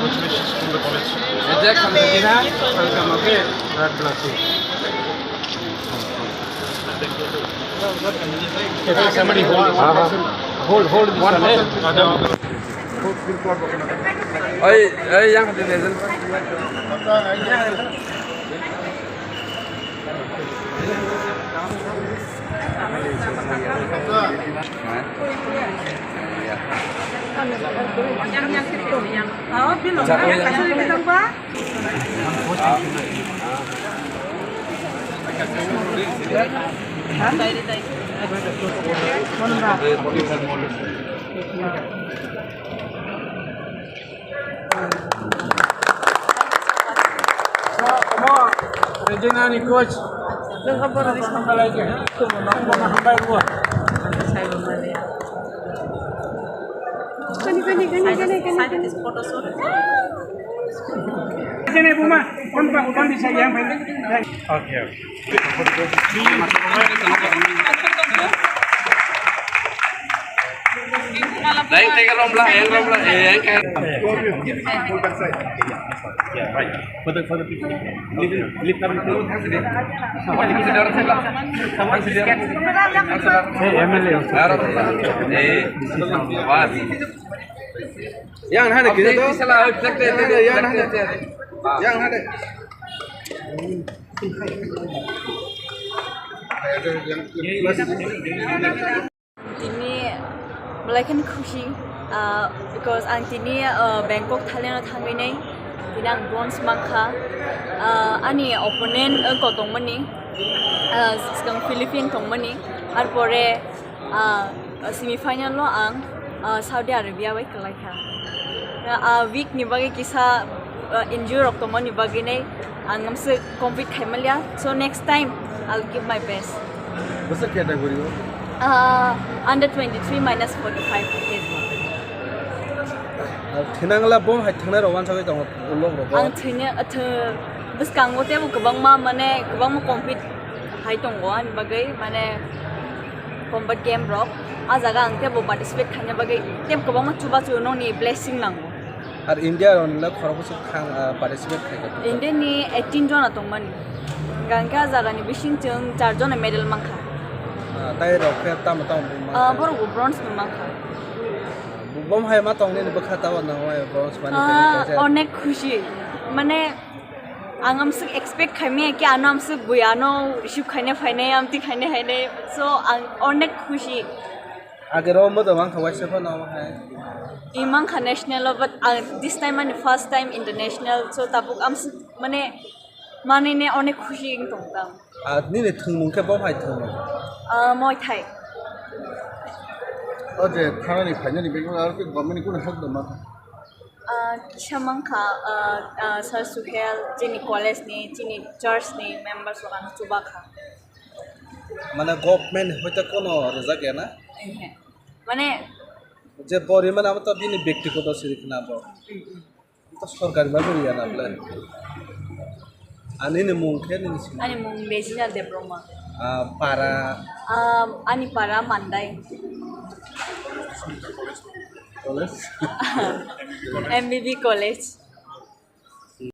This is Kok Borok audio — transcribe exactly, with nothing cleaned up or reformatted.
Exact, somebody, okay, God bless you. Somebody hold, hold, hold this one, eh. Oi, oi, yang hati deh. Regina ni coach. Kani, kani, kani, kani, kani, kani. Sini, Buma, kon pa, kon di saya yang pendek. Oke, oke. Lain, lain, romlah, yang romlah, yang kan. Yeah, right. Further, further, please. Leave, leave, leave, leave. Hey, M L A. Yang hade kita tu. Yang hade. Yang hade. Tini belai kheno khusi, ah, because ang tini, ah, Bangkok, Thailand o thangwi nai, tini ang bronze mankha. Ah, ani opponent wngkha tongmani, ah, swkang Philippine tongmani, arpore, ah, semi final o ang, ah, Saudi Arabia bai kwlaikha. Ah, week ni bagwi kisa, ah, injury rok tongmani bagwi nai ang amswk compete khaimaliya. So next time I'll give my best. Bwswk category o? Ah, under twenty-three minus forty-five K G. Ah, thinangla bo hai thangnai rok wansagwi tongo, ulok rok. Ang thwina, ah, thw-, bwskango teibo kwbangma, mane, kwbangma compete hai tongo ani bagwi, mane, combat game rok. Ah jaga ang teibo participate khaina bagwi teibo kwbangma chubachu nokni blessing nango. Ar India rok ni khoroksa thang, ah, participate khai kha. India ni eighteen jona tongmani. Hingke ah jaga ni bising chwng char jona medal mankha. Ah, tai rok khe tamo tamo mankha? Ah, borok bo bronze no mankha. Bo hai ma tong nini bwkha tabo nang wai bronze mani. Ah, khe onek khusi. Mane, ang amswk expect khaimaya ki ano amswk bui ano receive khaina phainai, amtwi khaina phainai. So, ang onek khusi. Agero modo mankha waisa phano hai. I mankha national o, but, uh, this time ani first time international, so tabuk amswk mane manine onek khusi wng tong tang. Ah, nini thwngmung khe bo hai thwngmung? Ah, Muay Thai. O je thanani phainani bagwi aro khe government ni kunu help dong ma? Ah, kisa mankha, ah, ah, Sir Suhel, chini college ni, chini church ni members rok ano chubakha. Mane government hoite kono rwjak ya na? Ehe. Mane je bo rimani abo to bini bektigoto siri khna bo. Mm, mm. To sorkari ba riya na ble. Ani ni mung khe nini simi? Ani mung Regina Debroma. Ah, para? Ah, ani para Mandai. College? M B B College.